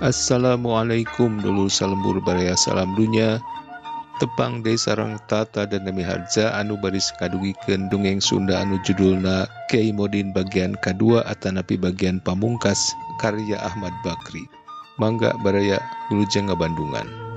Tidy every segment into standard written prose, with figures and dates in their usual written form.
Assalamualaikum dulur salembur baraya salam dunya. Tepang deui sareng Tata dan Demi Harja anu baris kadugikeun dongeng Sunda anu judulna Kiai Modin bagian kadua atanapi bagian pamungkas karya Ahmad Bakri. Mangga baraya wilujeng ngabandungan.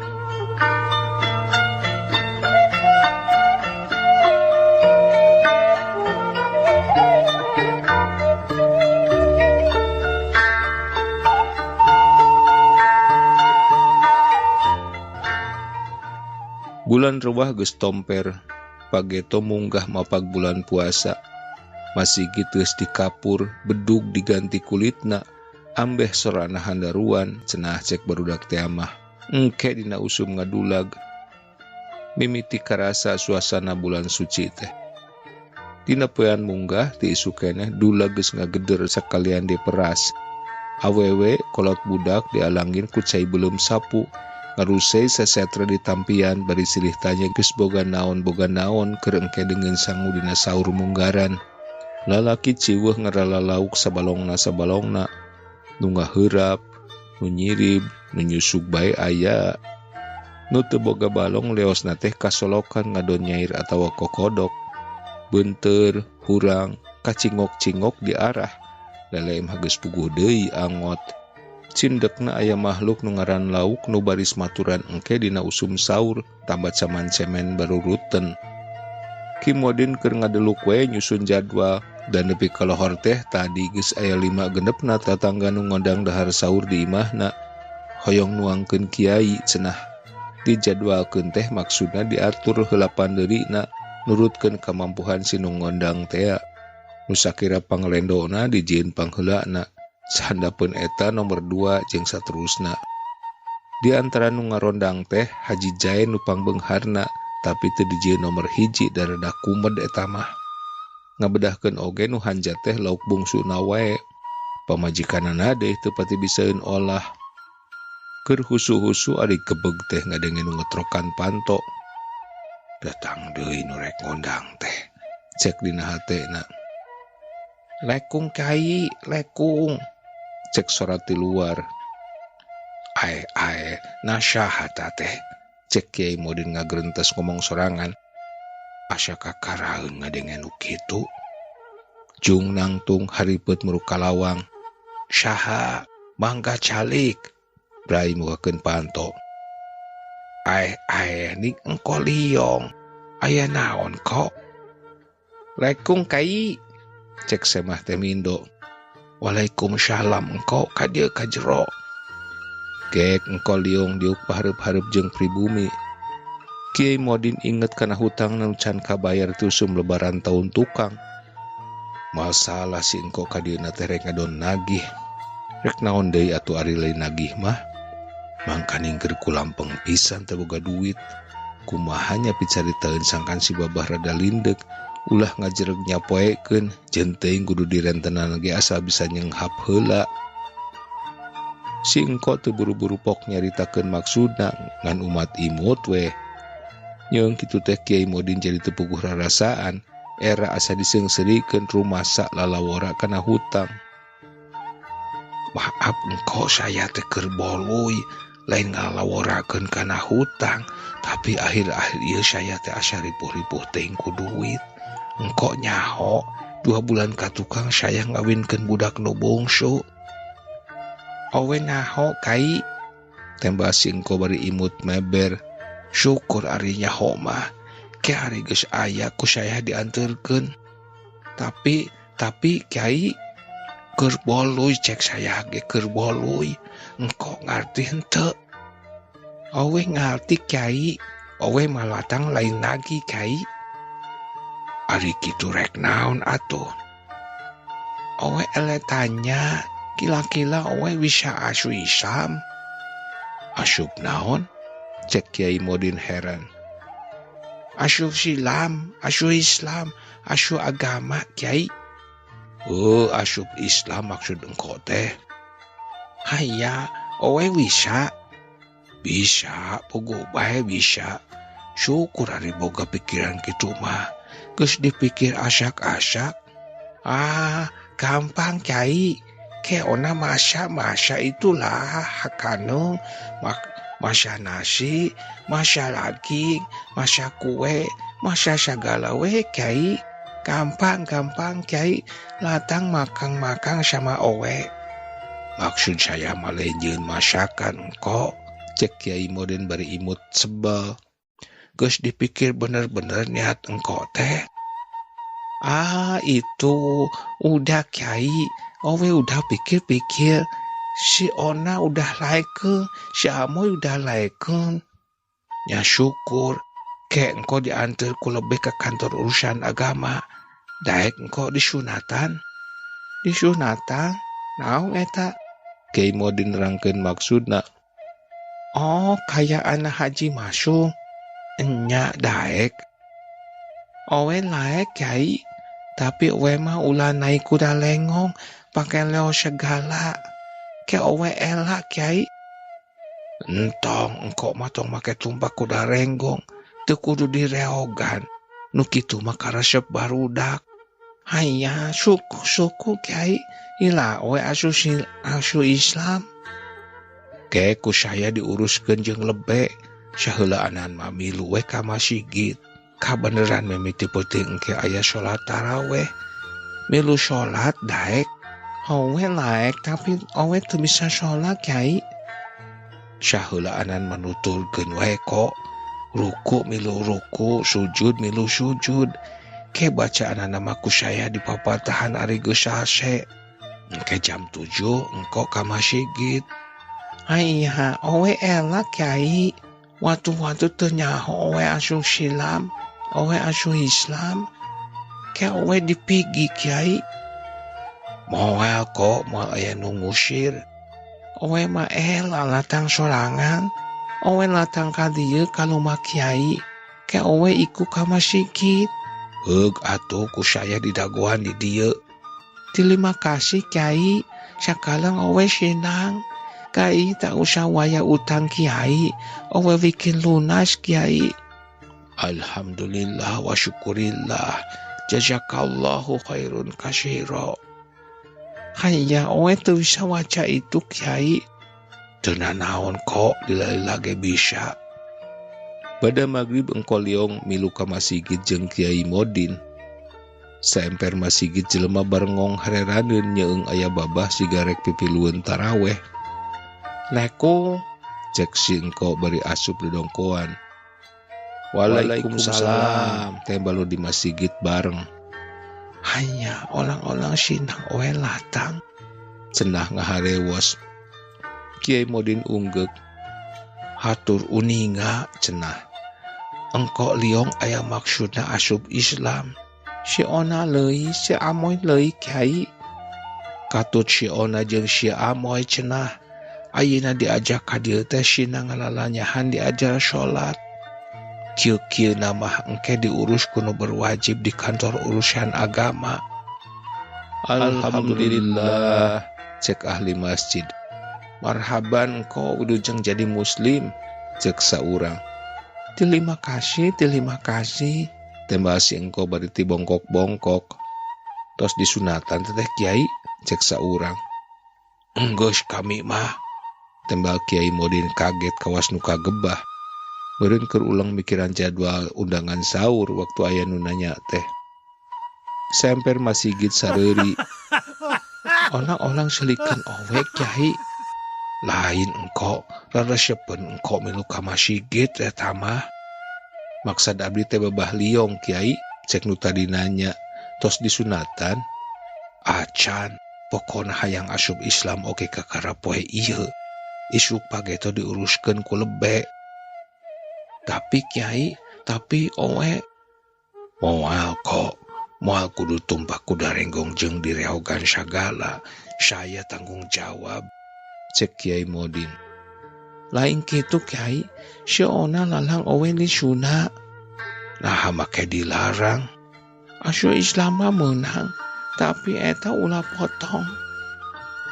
Bulan rewah geus tomper, pageto munggah mapag bulan puasa. Masigit geus dikapur, bedug diganti kulitna, ambeh sorana handaruan, cenah cek barudak teh mah. Engke dina usum ngadulag. Mimiti karasa suasana bulan suci teh. Dina poean munggah ti isuk keneh dulag geus ngageder sakalian diperas. Awewe kolot budak dialangin ku cai beuleum sapu. Ngarusei sesetra di tampian bari silih tanya geus boga naon keur engke deungeun sangu dina saur munggaran. Lalaki ciweuh ngaralalauk sabalongna nu ngaheurap, nu nyirib, nu nyusuk bae aya. Nu teu boga balong leosna teh kasolokan ngadon nyair atawa kokodok. Beunteur, hurang, kacingok-cingok diarah. Lele mah geus puguh deui angot. Cindekna aya makhluk nu ngaran lauk nu baris maturan engke dina usum saur tambah caman cemen baruruten. Ki Modin keur ngadeluk we nyusun jadwal dan nepi ka lohor teh tadi geus aya 5 genepna tatangga nu ngondang dahar saur di imahna. Hoyong nuangkeun kiai cenah. Dijadwalkeun teh maksudna diatur heula pandeurina nurutkeun kamampuhan si nu ngondang tea. Nu sakira panglendona dijieun pangheulana. Sahandapeun eta nomor 2 jeung saterusna. Di antara nu ngarondang teh Haji Jaen nu pangbeungharna tapi teu dijieun nomor 1 da rada kumed eta mah. Ngabedahkeun oge nu hanja teh lauk bungsuna wae. Pamajikanana deui teu pati bisaeun olah. Keur husu-husu ari gebeg teh ngadenge nu ngetrokan panto. Datang deui nu rek ngondang teh. Cek dina hatena. Lekung kai, lekung. Cek sorat di luar. Ae ae, nasyaha teh. Cek Kiai Modin ngagerentes ngomong sorangan. Asa kakaraeun ngadenge nu kitu. Jung nangtung haripet muruk kalawang. Saha, mangga calik. Brai mukakeun panto. Ae ae, ning engko liong. Aya naon kok? Lekung kai. Cek semah teh mindo. Waalaikumsalam engkau ka dieu ka jero. Gek engkau liung diuk pahareup-hareup jeung pribumi. Kiai Modin inget kana hutang nu can kabayar ti usum lebaran taun tukang. Masalah si engkau ka dieuna teh rek ngadon nagih. Rek naon deui atuh ari lain nagih mah. Mangkaning keur kulampeng pisan teu boga duit. Kumaha nya picaritaeun sangkan si babah rada lindek. Ulah ngajereg nyapoekeun jeung teuing kudu direntenan ge asal bisa nyenghap heula. Si engko teu buru-buru pok nyaritakeun maksudna ngan umat imut we. Nyeung kitu teh Kiai Modin jadi teu puguh rarasaan, era asa diseungseurikeun rumasa lalawora kana hutang. Maaf engko saya teh keur boluy, lain ngalaworakeun kana hutang, tapi akhir-akhir ieu saya teh asa ripuh-ripuh teuing ku duit. Engkok nyaho 2 bulan ka tukang saya ngawinkeun budak nu bungsu. Owe nyaho kai. Tembak si engko bari imut meber. Syukur ari nyaho mah. Ke ari geus aya ku saya dianterkeun. Tapi kiai keur boluy cek saya ge keur boluy. Engkok ngarti henteu. Owe ngarti kiai. Owe malatang lain lagi kiai. Ari kitu rek naon atuh. Owe ele tanya, kila-kila owe bisa asu Islam. Asup naon? Cek Kiai Modin heran. Asup silam, asu Islam, asu agama kiai. Oh, asup Islam maksud engko teh. Haya, owe bisa. Bisa, puguh bae bisa. Syukur ari boga pikiran kitu mah. Geus dipikir asak-asak. Ah, gampang kiai. Ke ona masa itulah hakanung masa nasi, masa lagi, masa kue, masa segala we Kiai. Gampang-gampang Kiai, latang makang-makang sama owe. Maksud saya malenjeun masakan kok, cek Kiai Modin bari imut sebel. Geus dipikir bener-bener niat engkau teh. Ah itu udah Kiai, owe udah pikir-pikir. Si Ona udah like, si Amoy udah like. Ya syukur, kek engkau diantar ku lebih ke kantor urusan agama. Daek engkau disunatan. Disunatan? Naon eta? Kiai Modin nerangkeun maksudna. Oh, kayak anak haji masuk. Enya daek. Owe laek Kiai, tapi owe mah ulah naik kuda lengong, pakai leo segala. Ke owe elak Kiai. Entong engkau mah tong make tumpak kuda renggong, teu kudu direogan. Nu kitu mah karesep barudak. Haya suku-suku Kiai, ila owe asu Islam. Ke ku saya diuruskeun jeung lebe, saheulaanan mah milu we ka masigit. Kabeneran mimiti peuting engke aya salat taraweh. Milu salat daek. Owe laek tapi owe teu bisa salat Kiai. Saheulaanan manuturkeun we kok. Ruku milu ruku, sujud milu sujud. Ke bacaanana mah ku saya dipapatahan ari geus sase. Engke jam 7 engko ka masigit. Aiya, owe elak Kiai. Watu-watu teu nyaho owe asuh silam, owe asuh Islam. Ke owe dipigi Kiai. Moal kok, moal aya nu ngusir. Owe mah elak latang sorangan. Owe latang ka dieu ka lumah Kiai. Ke owe iku ka masigit. Heug atuh ku saya didagoan di dieu. Terima kasih Kiai, sakalang owe senang. Kiai tak usah waya utang Kiai, owe bikin lunas Kiai. Alhamdulillah wa syukurillah, jazakallahu khairun kasiro. Hanya owe tuh bisa waca itu Kiai. Teu nanaon kok dilali ge bisa. Pada maghrib engko liong milu ka masigit jeung Kiai Modin. Saemper masigit jelema barengong hareraneun nyeung aya babah sigarek pipilueun taraweh. Leko cek si engko bari asup dodongkoan. Waalaikumsalam. Teh balu di masigit bareng. Hanya orang-orang sinang owe latang. Cenah ngaharewos. Kiai Modin unggeuk. Hatur uninga cenah. Engko liong aya maksudna asup Islam. Si Ona leuy, si Amoy leuy Kiai. Katut si Ona jeung si Amoy cenah. Ayeuna diajak ka dieu teh sina ngalalanyahan diajar salat. Kieu-kieu mah engke diurus ku nu berwajib di kantor urusan agama. Alhamdulillah, cek ahli masjid. Marhaban engko wilujeng jadi muslim, cek saurang. Terima kasih, terima kasih. Tembal si engko bari ti bongkok-bongkok. Tos disunatan teteh Kiai, cek saurang. Enggeus kami mah. Tembal Kiai Modin kaget kawas nu kagebah. Meureun keur ulang mikiran jadwal undangan sahur waktu aya nu nanya teh. Semper masigit sareuri. Orang-orang selikeun owe Kiai. Lain engko, reresepeun engko milu ka masigit eta mah. Maksad abdi teh babah liong Kiai, cek nu tadi nanya. Tos disunatan? Acan, pokona hayang asup Islam oge kakara poe ieu. Isuk pageto diuruskeun ku lebe. Tapi Kiai, tapi owe. Moal kok, moal kudu tumpak kuda renggong jeung direogan sagala. Saya tanggung jawab, cek Kiai Modin. Lain kitu Kiai, si Ona lalang owe disuna. Nah make dilarang. Asu Islam mah meunang, tapi eta ulah potong.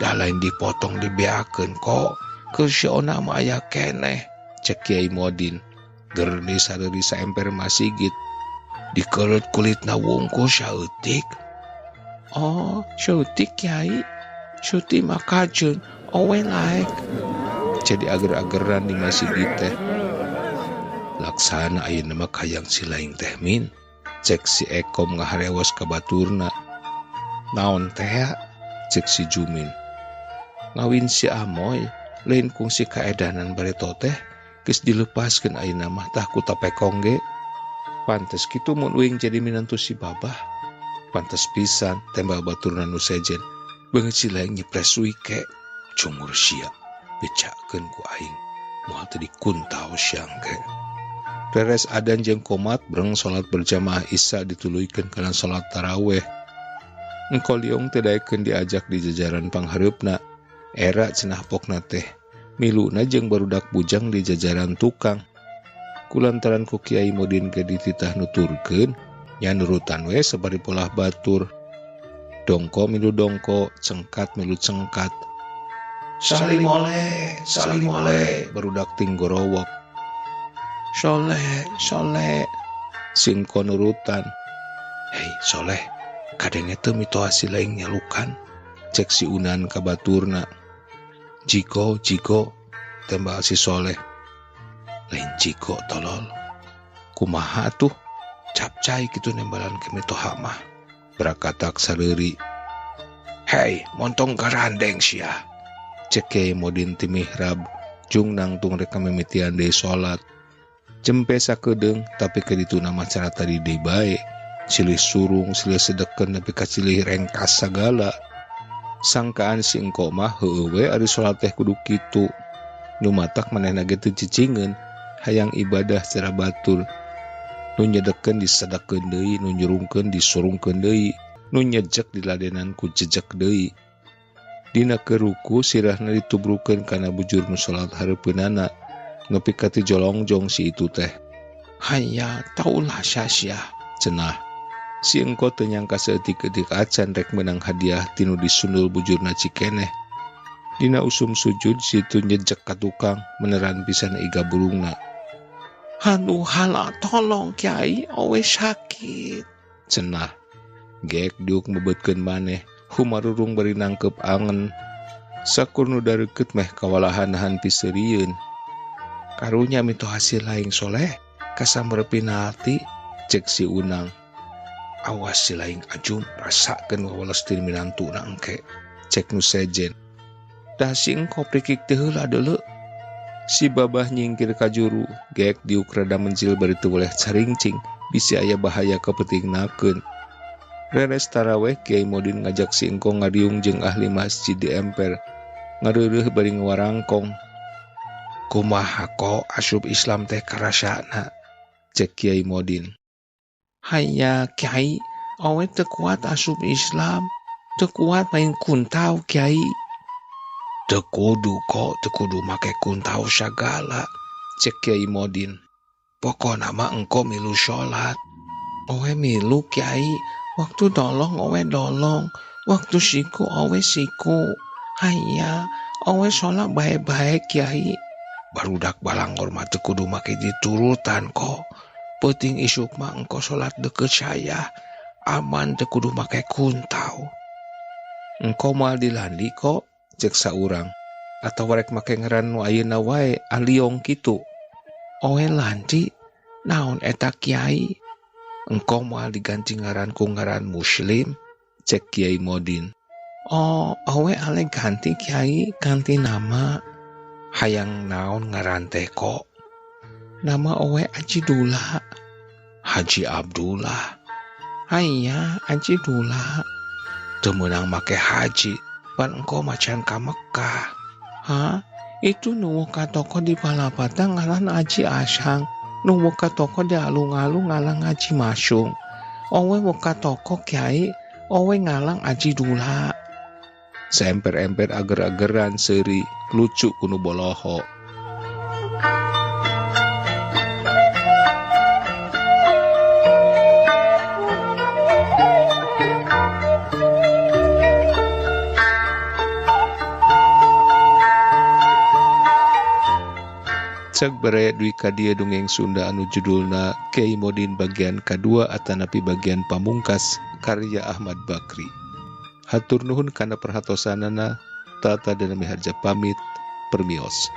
Dah lain dipotong dibeakeun kok. Ke si Ona mah aya keneh, cek Kiai Modin. Gerni sareuri saemper masigit. Dikereut kulitna wungkul saeutik. Oh, saeutik Kiai. Syuti mah kajeun owe laek. Jadi ager-ageran di masigit teh. Laksana ayeuna mah kahayang si laing teh min. Cek si Ekom ngaharewos ka baturna. Naon teh? Cek si Jumin. Ngawin si Amoy lain kungsi kaedanan bareto teh geus dilepaskeun ayeuna mah tah ku tapekong ge. Pantes kitu mun uing jadi minantu si Babah. Pantes pisan tembal baturna nu sejen. Beungeut si laing nyepres suike. Cungur sia becakeun ku aing. Moal teu dikuntau siang ge. Reres adan jeung komat breng salat berjamaah Isya dituluykeun kana salat taraweh. Engko liung teu daekeun diajak di jajaran panghareupna. Era cenah pokna teh. Miluna jeung barudak bujang di jajaran tukang. Kulantaran ku Kiai Modin ge dititah nuturkeun, nya nurutan we sabari polah batur. Dongko milu dongko, cengkat milu cengkat. Salim oleh, salim oleh, barudak tinggorowok. Soleh, soleh, singko nurutan. Hei soleh, kadenge teu mitoha si laing nyalukan. Cek si Unan ka baturna. Jiko, jiko, tembak si Soleh. Lain jiko tolol. Kumaha tuh? Capcai kitu nembalan ke mitoha mah. Berakatak sareuri. Hei, montong garandeng sia. Cek Kiai Modin ti mihrab, jung nangtung rek mimitian deui salat. Cempe sakedeung tapi ke ditu nama cara tadi deui bae. Silih surung, silih sedeken nepi ka silih rengkas sagala. Sangkaan si engko mah heueuh we ari salat teh kudu kitu. Nu matak manehna ge teu cicingeun, hayang ibadah secara batur. Nu nyedekeun disedekeun deui, nu nyurungkeun disurungkeun deui, nu nyejek diladenan ku jejek deui. Dina keruku sirahna ditubrukeun kana bujur nu salat hareupeunana. Nepi ka ti jolongjong si itu teh. Haya taulah sia-sia cenah. Si engko teu nyangka saeutik-eutik acan rek meunang hadiah tinu disundul bujurna cikeneh. Dina usum sujud si itu nyejek ka tukang meneran pisan iga burungna. Aduh hala tolong kiai owe sakit cenah. Gek diuk mebetkeun maneh humarurung bari nangkep angen. Sakur nu dareukeut meh kawalahan-nahan piseurieun. Karunya mitoha si laing soleh kasamber penalti cek si Unang. Awas si laing ajum rasakeun wawalas ti minantuna engke cek nu sejen. Dah si engko prikik teh heula deuleu. Si Babah nyingkir ka juru, gek diuk rada mencil bari teu boleh caringcing, bisi aya bahaya kepetingnakeun. Reres taraweh Kiai Modin ngajak si engko ngariung jeung ahli masjid di emper. Ngareureuh bari ngawarangkong. Kumaha ko asup Islam teh karasana? Cek Kiai Modin. Haya Kiai, awe teu kuat asup Islam, teu kuat main kuntau Kiai. Teu kudu kok, teu kudu make kuntau sagala, cek Kiai Modin. Pokona mah engko milu salat. Owe milu Kiai, waktu dolong owe dolong, waktu siku owe siku. Haya, owe salat bae-bae Kiai. Barudak balangor mah teu kudu make diturutan kok. Peuting isuk mah engko salat deukeut saya, aman teu kudu make kuntau. Engko moal dilandi kok, cek saurang. Atawa rek make ngaran nu ayeuna wae aliong kitu. Owe landi, naon eta Kiai? Engko moal diganti ngaran ku ngaran muslim, cek Kiai Modin. Oh, owe ale ganti Kiai, ganti nama. Hayang naon ngaran teh kok? Nama owe Haji Dula. Haji Abdullah. Haya Haji Dula. Teu meunang make haji, pan engko macan ka Mekah. Hah? Itu nu ka toko di Palapatang ngaran Haji Asang. Nu ka toko di alung-alung ngaran Haji Masung. Owe ka toko Kiai, owe ngalang Haji Dula. Saemper-emper ager-ageran seuri lucu kunu boloho. Cek bere duwi ka dieu dongeng Sunda anu judulna Kiai Modin bagian kadua atanapi bagian pamungkas karya Ahmad Bakri. Hatur nuhun kana perhatosanana. Tata dan Miharja pamit, permios.